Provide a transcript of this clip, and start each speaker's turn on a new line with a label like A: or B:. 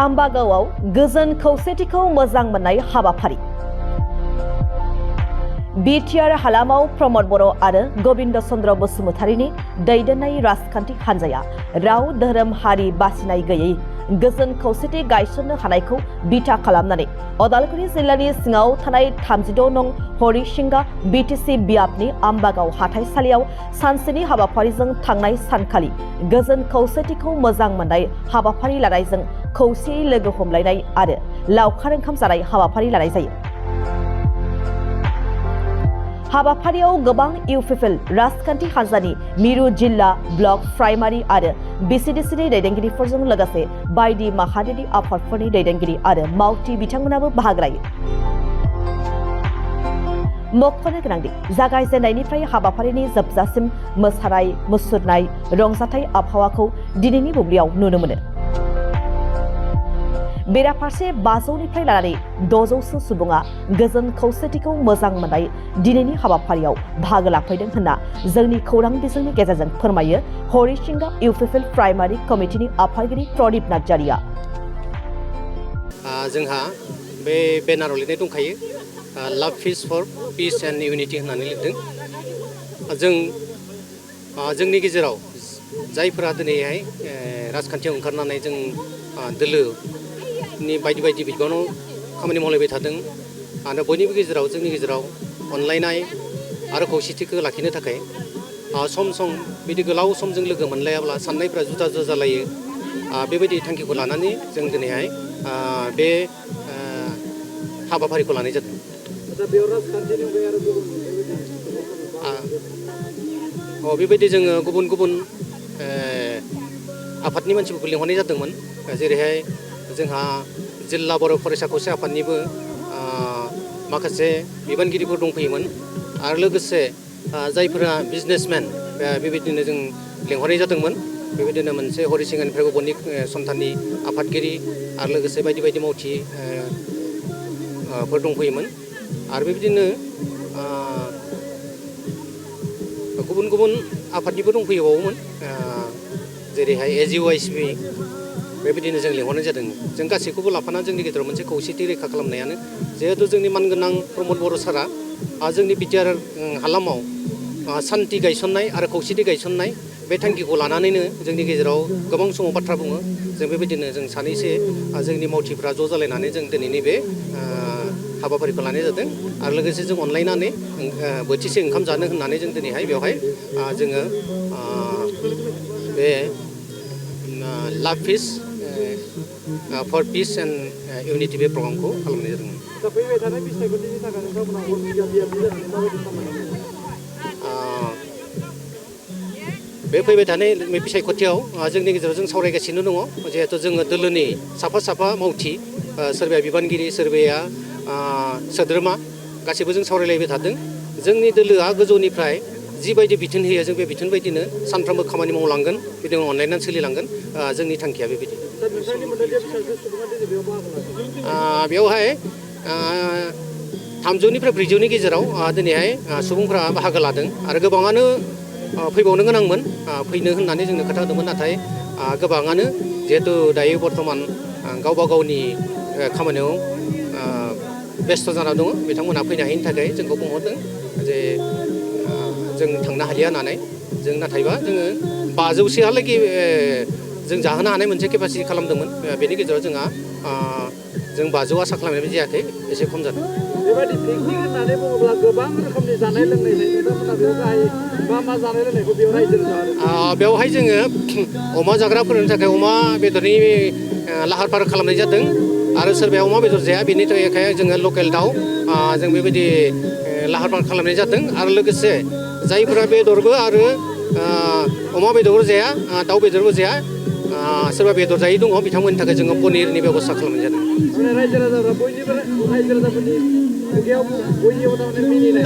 A: आम्बागावआव गोजोन खौसेथिखौ मोजां मोननाय हाबाफारि बिटिआर हालामाव प्रमद बर' आरो गबिन्द चन्द्र बसुमतारीनि दैदेननाय राजखान्थि हान्जाया राव धोरोम हारि बासिनाय गैयै गोजोन खौसेथि गायसननो हानायखौ बिथा खालामनानै उदालगुरि जिल्लानि सिङाव थानाय 36 नं हरिसिंगा बिटिसि बियाबनि आम्बागाव हाथाइसालियाव सानसेनि हाबाफारिजों थांनाय सानखालि गोजोन खौसेथिखौ मोजां मोननाय हाबाफारि लानायजों खौसेयै लोगो हमलायनाय आरो लावखार ओंखाम जानाय हाबाफारि लानाय जायो। हाबाफारियाव गोबां इउपिपिएल राजखान्थि हान्जानि मिरु जिल्ला ब्लक प्राइमारि आरो बिसिडिसिनि दैदेनगिरिफोरजों लोगोसे बायदि माहारियारि आफादफोरनि दैदेनगिरि आरो मावथि बिथांमोनाबो बाहागो लायो। मख'नो गोनांदि जागायजेननायनिफ्राय हाबाफारिनि जोबजासिम मोसानाय मुसुरनाय रंजाथाइ आबहावाखौ दिनैनि बुब्लियाव नुनो मोनो। बेराफारसे 500निफ्राय लानानै 600सो सुबुङा गोजोन खौसेथिखौ मोजां मोननाय दिनैनि हाबाफारियाव बाहागो लाफैदों होनना जोंनि खौरां बिजोंनि गेजेरजों फोरमायो हरिसिंगा इउपिपिएल प्राइमारि कमिटिनि आफादगिरि प्रदीप नार्जारिया।
B: जोंहा बे बेनाराव लिरनाय दंखायो लाभ पिस फर पिस एन्ड इउनिटि होननानै लिरदों। जोंनि गेजेराव जायफोरा दिनैहाय राजखान्थियाव ओंखारनानै जों दोलोनि बायदि बिबानाव खामानि मावलायबाय थादों आरो बयनिबो गेजेराव जोंनि गेजेराव अनलायनाय आरो खौसेथिखौ लाखिनो थाखाय सम बिदि गोलाव समजों लोगो मोनलायाब्ला साननायफ्रा जुदा जालायो। बेबायदि थांखिखौ लानानै जों दिनैहाय बे हाबाफारिखौ लानाय जादों। बेबायदि जोङो गुबुन आफादनि मानसिफोरखौ लिंहरनाय जादोंमोन। जेरैहाय जोंहा जिल्ला बर' फरायसा खौसे आफादनिबो माखासे बिबानगिरिफोर दंफैयोमोन आरो लोगोसे जायफोरा बिजनेसमेन बेबायदिनो जों लिंहरनाय जादोंमोन। बेबायदिनो मोनसे हरिसिंगानिफ्राय गब'नि सन्थाननि आफादगिरि आरो लोगोसे बायदि मावथि फोर दंफैयोमोन आरो बेबायदिनो गुबुन आफादनिबो दंफैबावोमोन। जेरैहाय AGYCB बेबायदिनो जों लिंहरनाय जादों। जों गासैखौबो लाफानानै जोंनि गेजेराव मोनसे खौसेथि रैखा खालामनायानो जिहेतु जोंनि मानगोनां प्रमद बर' सारा जोंनि बिटिआर हालामाव सान्थि गायसननाय आरो खौसेथि गायसननाय बे थांखिखौ लानानैनो जोंनि गेजेराव गोबां समाव बाथ्रा बुङो। जों बेबायदिनो जों सानैसो जोंनि मावथिफ्रा ज' जालायनानै जों दिनैनि बे हाबाफारिखौ लानाय जादों आरो लोगोसे जों अनलायनानै बोथिसे ओंखाम जानो होननानै जों दिनैहाय बेवहाय जोङो बे लाभ पिस फर पिस एन्ड इउनिटि बे प्रग्रामखौ खालामनाय जादोंमोन।
C: फैबाय थानाय बिसायख'थिनि थाखाय नोंथांमोना हरिसिंगा बियाबनि जानानै माबायदि खामानि
B: बे फैबाय थानाय बिसायख'थियाव जोंनि गेजेराव जों सावरायगासिनो दङ। जिहेथु जोङो दोलोनि साफा मावथि सोरबाया बिबानगिरि सोरबाया सोद्रोमा गासैबो जों सावरायलायबाय थादों। जोंनि दोलोआ गोजौनिफ्राय जिबायदि बिथोन होयो जों बे बिथोन बायदिनो सानफ्रोमबो खामानि मावलांगोन बिदिनो अनलायनानै सोलिलांगोन। जोंनि थांखिया बेबायदि। बेवहाय 300निफ्राय 400नि गेजेराव दिनैहाय सुबुंफ्रा बाहागो लादों आरो गोबाङानो फैबावनो गोनांमोन फैनो होननानै जोंनो खोथा होदोंमोन। नाथाय गोबाङानो जिहेतु दायो बर्थमान गावबा गावनि खामानियाव बेस्थ' जाना दङ बिथांमोनहा फैनो हायैनि थाखाय जोंखौ बुंहरदों जे जों थांनो हालिया होननानै। जों नाथायबा जोङो 500सोहालागै जों जाहोनो हानाय मोनसे केपासिटि खालामदोंमोन। बेनि गेजेराव जोंहा जों 500 आसा खालामनाय जायाखै, एसे खम जादों।
C: बेबायदि पिकनिक होननानै बुङोब्ला गोबां रोखोमनि जानाय लोंनाय थायो। नोंथांमोना बेवहाय मा जानाय लोंनायखौ बेयाव रायजोनो जाहोदों?
B: बेवहाय जोङो अमा जाग्राफोरनि थाखाय अमा बेदरनि लाहार फाहार खालामनाय जादों आरो सोरबाया अमा बेदर जाया बेनि थाखाय जोङो लकेल दाउ जों बेबायदि लाहार फाहार खालामनाय जादों आरो लोगोसे जायफोरा बेदरबो आरो अमा बेदरबो जाया दाउ बेदरबो जाया सोरबा बेदर जायै दङ बिथांमोननि थाखाय जोङो पनिरनि बेब'स्था खालामनाय जादों।
C: रायजो राजाफोरा बयनिबो रायजो राजाफोरनि खुगायाव बयनियाव थारमाने मिनिनाय।